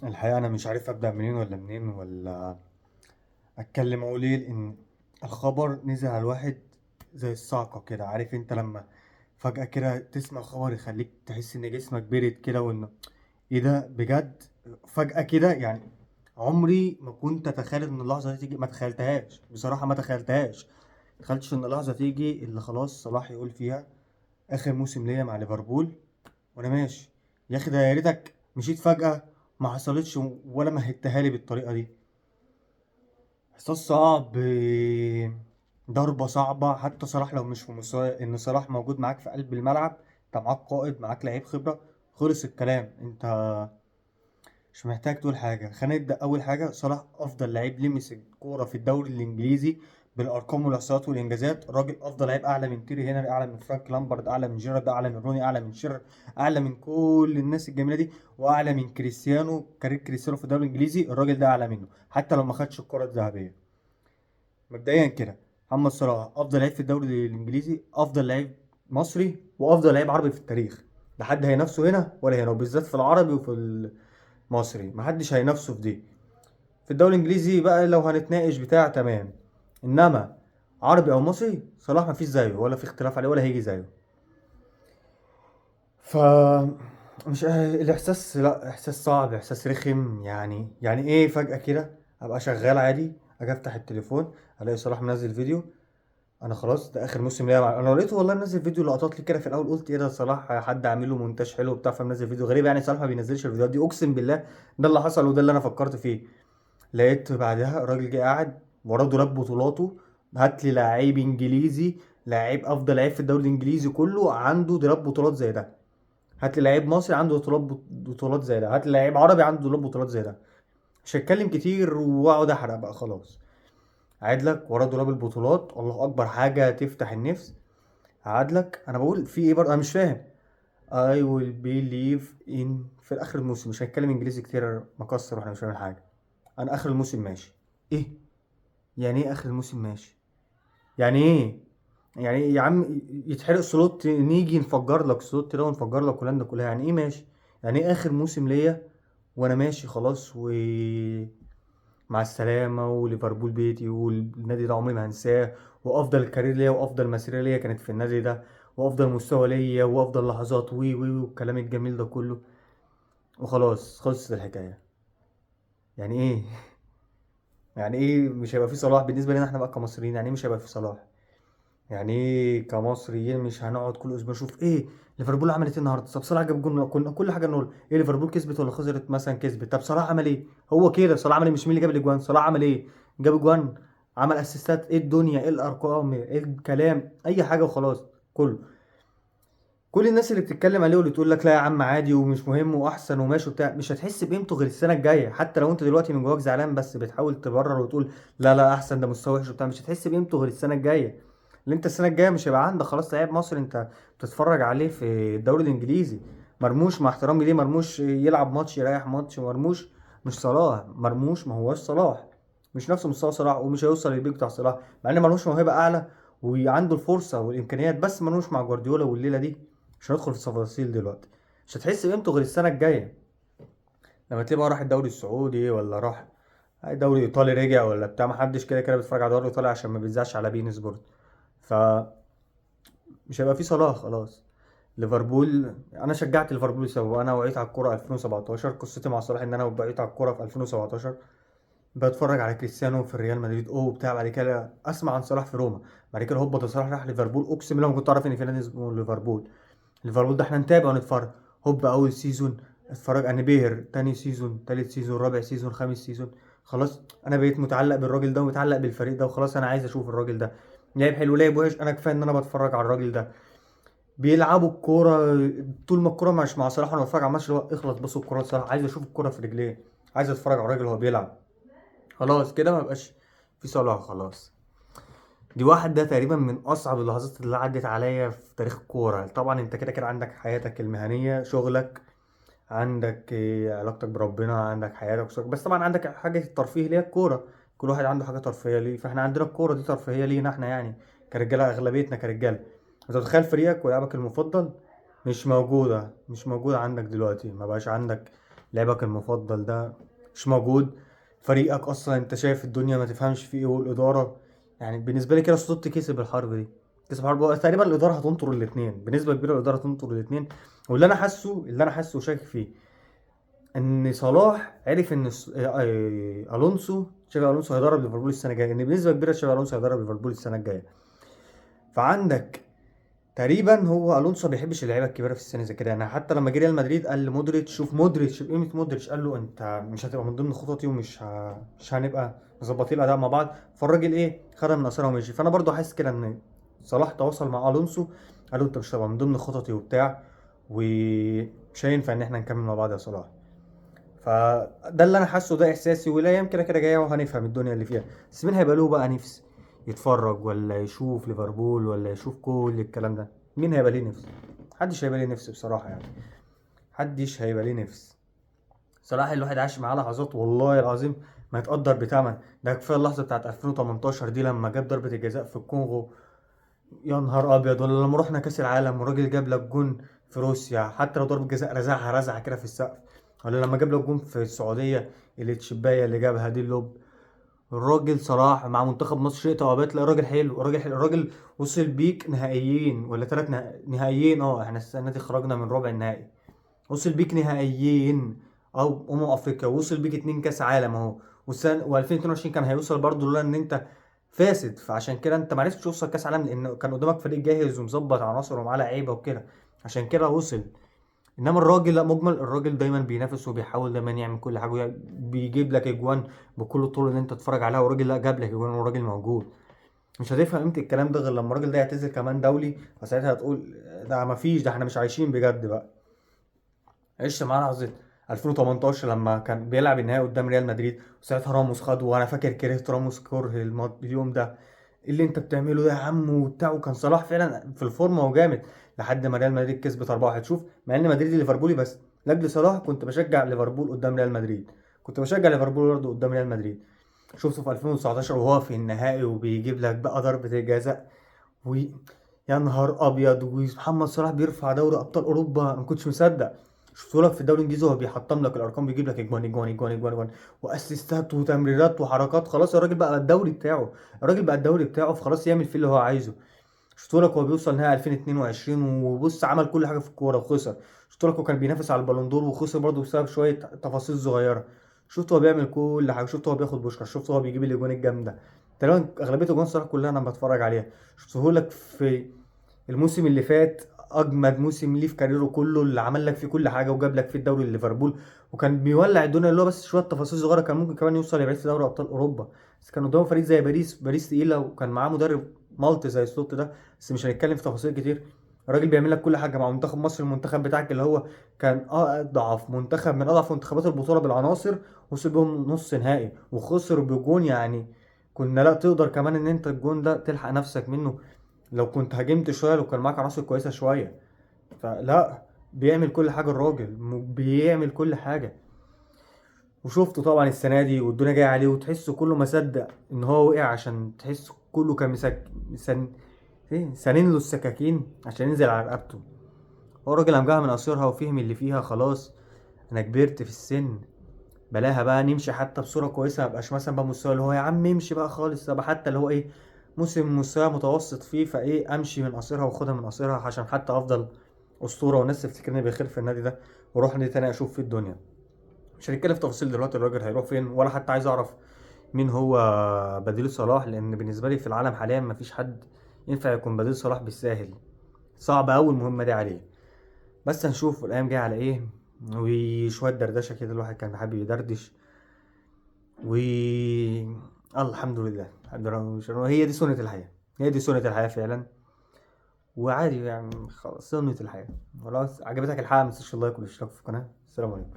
الحقيقة أنا مش عارف أبدأ منين ولا منين ولا أتكلم أقول إيه، لأن الخبر نزل على الواحد زي الصعقة كده. عارف أنت لما فجأة كده تسمع خبر يخليك تحس إن جسمك برد كده، وإنه إيه ده بجد فجأة كده. عمري ما كنت أتخيل إن اللحظة دي تيجي، ما تخيلتهاش بصراحة، ما تخيلتهاش، ما تخيلتش إن اللحظة تيجي اللي خلاص صلاح يقول فيها آخر موسم ليا مع ليفربول وأنا ماشي. يا أخي ده يا ريتك مشيت فجأة، ما حصلتش ولا مهدتها لي بالطريقة دي. إحساس صعب، ضربة صعبة. حتى صلاح لو مش في مستوى، إن صلاح موجود معاك في قلب الملعب، أنت معاك قائد، معاك لعيب خبرة، خلص الكلام، أنت مش محتاج تقول حاجة. خلينا نبدأ. أول حاجة، صلاح أفضل لعيب لمس الكورة في الدوري الإنجليزي بالأرقام والإحصائيات والإنجازات. الراجل أفضل لعيب، أعلى من تيري هنري، أعلى من فرانك لامبرد، أعلى من جيرارد، أعلى من روني، أعلى من شيرر، أعلى من كل الناس الجميلة دي، وأعلى من كريستيانو. career كريستيانو في الدوري الإنجليزي الراجل ده أعلى منه، حتى لو ما خدش الكرة الذهبية. مبدئيا كده محمد صلاح أفضل لعيب في الدوري الإنجليزي، أفضل لعيب مصري، وأفضل لعيب عربي في التاريخ. لا حد هينافسه هنا ولا هنا، وبالذات في العربي وفي المصري محدش هينافسه في دي. في الدوري الانجليزي بقى لو هنتناقش بتاع تمام، انما عربي او مصري صلاح مفيش زيه، ولا في اختلاف عليه، ولا هيجي زيه. ف مش الاحساس، لا احساس صعب، احساس رخم. يعني ايه فجأة كده ابقى شغال عادي، اجي افتح التليفون الاقي صلاح منزل فيديو، انا خلاص ده اخر موسم ليا انا لقيته والله منزل فيديو لقطات لي كده في الاول، قلت ايه ده صلاح، حد عامل له مونتاج حلو وبتاع فمنزل فيديو غريب. صلاح ما بينزلش الفيديوهات دي، اقسم بالله ده اللي حصل وده اللي انا فكرت فيه. لقيت بعدها الراجل جه قاعد وراه دولاب بطولاته، هات لي لعيب انجليزي، لعيب افضل لعيب في الدوري الانجليزي كله عنده دولاب بطولات زي ده، هات لي لعيب مصري عنده دولاب بطولات زي ده، هات لي لعيب عربي عنده دولاب بطولات زي ده. مش هتكلم كتير واقعد احرق بقى، خلاص. عاد لك وراه دولاب البطولات، الله اكبر، حاجه تفتح النفس. عاد لك، انا بقول في ايه برضه، انا مش فاهم. I will be leave in في اخر الموسم، مش هنتكلم انجليزي كتير مكسر واحنا مش فاهمين حاجه. انا اخر الموسم ماشي. ايه يعني ايه اخر الموسم ماشي؟ يعني ايه؟ يعني ايه يا عم؟ يتحرق سلوت، نيجي نفجر لك سلوت ده ونفجر لك هولندا كلها. يعني ايه ماشي؟ يعني ايه اخر موسم ليا وانا ماشي خلاص و مع السلامة، وليفربول بيتي، والنادي ده عمري ما هنساه، وافضل career ليا وافضل مسيرة ليا كانت في النادي ده، وافضل مستوى ليا وافضل لحظات وي وي والكلام الجميل ده كله، وخلاص خلصت الحكاية. يعني ايه؟ يعني ايه مش هيبقى في صلاح بالنسبة لنا احنا بقى كمصريين؟ يعني ايه مش هيبقى في صلاح؟ يعني ايه كمصريين مش هنقعد كل اسبوع نشوف ايه ليفربول عملت ايه النهارده؟ طب صلاح جاب جون، كنا كل حاجه نقول ايه ليفربول كسبت ولا خسرت مثلا، كسبت، طب صلاح عمل ايه؟ هو كده صلاح عمل ايه؟ مش مين اللي جاب الاجوان، صلاح عمل ايه؟ جاب اجوان، عمل اسيستات، ايه الدنيا، ايه الارقام، ايه الكلام، اي حاجه وخلاص. كل الناس اللي بتتكلم عليه واللي تقول لك لا يا عم عادي ومش مهم واحسن وماشي وبتاع، مش هتحس بقيمته غير السنه الجايه. حتى لو انت دلوقتي من جواك زعلان بس بتحاول تبرر وتقول لا لا احسن ده مستوى وحش وبتاع، مش هتحس بقيمته غير السنه الجايه. اللي انت السنه الجايه مش هيبقى عندك خلاص لعيب مصري انت بتتفرج عليه في الدوري الانجليزي. مرموش مع احترامي ليه، مرموش يلعب ماتش يريح ماتش، مرموش مش صلاح، مرموش ما هواش صلاح، مش نفس مستوى صلاح ومش هيوصل للبيك بتاع صلاح، مع ان مرموش موهبه اعلى وعنده الفرصه والامكانيات، بس مرموش مع جوارديولا والليله دي مش هندخل في التفاصيل دلوقتي. مش هتحس بقيمته غير السنه الجايه لما تلاقيه بقى راح الدوري السعودي ولا راح الدوري الايطالي رجع ولا بتاع. ما حدش كده كده بيتفرج على الدوري الايطالي عشان ما بيتذاعش على بين سبورت، ف مش هيبقى في صلاح خلاص. ليفربول، انا شجعت ليفربول بسببه، انا وعيت على الكوره 2017، قصتي مع صلاح ان انا وعيت على الكوره في 2017، بتفرج على كريستيانو في الريال مدريد او بتاع، بعد كده اسمع عن صلاح في روما، بعد كده هوبا ده صلاح راح ليفربول، اقسم بالله ما كنت اعرف ان في نادي اسمه ليفربول. ليفربول ده احنا نتابع ونتفرج، هوبا اول season اتفرج انا بهر، تاني season، تالت season، رابع season، خامس season، خلاص انا بقيت متعلق بالراجل ده ومتعلق بالفريق ده، وخلاص انا عايز اشوف الراجل ده لعب حلو لعب وحش، انا كفايه ان انا بتفرج على الراجل ده. بيلعبوا الكوره طول ما الكوره مش مع صلاح وانا بتفرج على الماتش، اللي هو اخلص بصوا الكوره لصلاح، عايز اشوف الكوره في رجليه، عايز اتفرج على الراجل وهو بيلعب. خلاص كده ما بقاش في صلاح خلاص. دي واحدة تقريبا من أصعب اللحظات اللي عدت عليا في تاريخ الكورة. طبعا أنت كده كده عندك حياتك المهنية، شغلك، عندك علاقتك بربنا، عندك حياتك وشغلك، بس طبعا عندك حاجة الترفيه اللي هي الكورة. كل واحد عنده حاجة ترفيهية ليه، فاحنا عندنا الكورة دي ترفيهية لينا احنا، كرجالة، أغلبيتنا كرجالة. أنت متخيل فريقك ولاعبك المفضل مش موجودة، مش موجودة عندك دلوقتي، ما بقاش عندك لعبك المفضل ده مش موجود، فريقك اصلا انت شايف الدنيا ما تفهمش فيه ايه، والادارة يعني بالنسبة لي كده سلوت كسب الحرب دي، كسب الحرب تقريبا. الادارة هتنطر الاثنين بنسبة كبيره، الادارة هتنطر الاثنين. واللي انا حاسه، اللي انا حاسه وشاكك فيه، ان صلاح عرف ان الونسو، تشافي الونسو هيدرب ليفربول السنة الجاية، ان بنسبة كبيرة تشافي الونسو هيدرب ليفربول السنة الجاية. فعندك تقريبا هو الونسو ما بيحبش اللعيبة الكبيرة في السن زي كده يعني. حتى لما جه ريال مدريد قال لمودريتش، شوف مودريتش بقيمة مودريتش، قال له انت مش هتبقى من ضمن خططي، ومش مش هنبقى مظبطين الاداء مع بعض. فالراجل ايه، خدها من قصرها ومشي. فانا برضو حاسس كده ان صلاح تواصل مع الونسو، قال له انت مش هتبقى من ضمن خططي وبتاع، ومش هينفع ان احنا نكمل مع بعض يا صلاح. فده اللي انا حاسه، ده احساسي، والايام كده كده جاية وهنفهم الدنيا اللي فيها. بس مين هيبقى له بقى نفس يتفرج ولا يشوف ليفربول ولا يشوف كل الكلام ده؟ مين هيبقى ليه نفس؟ محدش هيبقى ليه نفس بصراحة يعني، محدش هيبقى ليه نفس. صراحة الواحد عاش معاه لحظات والله العظيم ما يتقدر بثمن. ده كفاية اللحظة بتاعت 2018 دي لما جاب ضربه الجزاء في الكونغو، يا نهار ابيض. ولا لما رحنا كاس العالم والراجل جاب لك جون في روسيا، حتى لو ضربه جزاء رزعها رزعه كده في السقف. ولا لما جاب لك جون في السعودية اللي تشبايه اللي جابها دي ال lob. الراجل صلاح مع منتخب مصر شئت او ابيت، لا الراجل حلو، الراجل حلو، الراجل وصل بيك نهائيين ولا 3 نهائيين. احنا السنة دي خرجنا من ربع النهائي، وصل بيك نهائيين او افريقيا، وصل بيك 2 كاس عالم اهو، والسنة و2022 كان هيوصل برضه لولا ان انت فاسد. فعشان كده انت ما عرفتش توصل كاس عالم، لان كان قدامك فريق جاهز ومظبط عناصر ومعاه لعيبة وكده، عشان كده وصل. انما الراجل لا، مجمل الراجل دايما بينافس وبيحاول دايما يعمل كل حاجة، بيجيب لك اجوان بكل الطرق اللي انت تتفرج عليها، والراجل لا جاب لك اجوان والراجل موجود. مش هتفهم قيمة الكلام ده غير لما الراجل ده يعتزل كمان دولي، فساعتها هتقول ده ما فيش، ده احنا مش عايشين بجد بقى. عشت معاه لحظة 2018 لما كان بيلعب النهائي قدام ريال مدريد، وساعتها راموس خده، وانا فاكر كرهت راموس كره اليوم ده، اللي انت بتعمله ده يا عم وبتاع. وكان صلاح فعلا في الفورمة وجامد لحد ما ريال مدريد كسبت 4-1. شوف مع ان مدريد ليفربولي، بس لاجل صلاح كنت بشجع ليفربول قدام ريال مدريد، كنت بشجع ليفربول برضه قدام ريال مدريد. شفته في 2019 وهو في النهائي وبيجيب لك بقى ضربة الجزاء، و يا نهار ابيض، ومحمد صلاح بيرفع دوري ابطال اوروبا، انا ما كنتش مصدق. شفته لك في الدوري الانجليزي وهو بيحطم لك الارقام، بيجيب لك اجوان اجوان اجوان اجوان اجوان واسيستات وتمريرات وحركات. خلاص الراجل بقى الدوري بتاعه، الراجل بقى الدوري بتاعه، فخلاص يعمل فيه اللي هو عايزه. شفته لك وهو بيوصل نهائي 2022 وبص عمل كل حاجة في الكورة وخسر. شفته لك وكان بينافس على البالون وخسر برضه بسبب شوية تفاصيل صغيرة. شفته هو بيعمل كل حاجة، شفته هو بياخد بوشكاش، شفته هو بيجيب الاجوان الجامدة. تقريبا اغلبية اجوان صلاح كلها انا بتفرج عليها. شفته لك في الموسم اللي فات، اجمد موسم ليه في career ه كله، اللي عمل لك فيه كل حاجة وجاب لك فيه الدوري لليفربول، وكان بيولع الدنيا، اللي هو بس شوية تفاصيل صغيرة كان ممكن كمان يوصل لبعيد في دوري ابطال اوروبا. بس كان قدامه فريق زي باريس، باريس تقيلة، وكان معاه مدرب مالتي زي سلوت ده، بس مش هنتكلم في تفاصيل كتير. الراجل بيعمل لك كل حاجة مع منتخب مصر، المنتخب بتاعك اللي هو كان اضعف منتخب من اضعف منتخبات البطولة بالعناصر، وصل بيهم نص نهائي وخسر بجون. يعني كنا لا تقدر كمان ان انت الجون ده تلحق نفسك منه لو كنت هاجمت شوية، لو كان معاك عناصر كويسة شوية. فلا بيعمل كل حاجة الراجل، بيعمل كل حاجة. وشفته طبعا السنة دي والدنيا جاية عليه، وتحسه كله ما صدق ان هو وقع، عشان تحسه كله كان سانين له السكاكين عشان ينزل على رقبته. هو الراجل قام جاها من قصيرها وفهم اللي فيها، خلاص انا كبرت في السن، بلاها بقى نمشي حتى بصورة كويسة، ما بقاش مثلا بقى مستوى اللي هو يا عم امشي بقى خالص، طب حتى اللي هو ايه موسم مستوى متوسط فيه، فايه امشي من قصيرها واخدها من قصيرها عشان حتى افضل اسطورة والناس تفتكرني بخير في النادي ده، واروح نادي تاني اشوف فيه الدنيا. مش هنتكلم في تفاصيل دلوقتي الراجل هيروح فين، ولا حتى عايز اعرف مين هو بديل صلاح، لان بالنسبة لي في العالم حاليا مفيش حد ينفع يكون بديل صلاح بالساهل، صعب قوي المهمة دي عليه. بس هنشوف الايام جاية على ايه، وشوية دردشة كده الواحد كان حابب يدردش. و الحمد لله، الحمد لله، هي دي سنة الحياة، هي دي سنة الحياة فعلا، وعادي يعني، خلاص سنة الحياة. خلاص عجبتك الحلقة ما تنساش اللايك والاشتراك في القناة. السلام عليكم.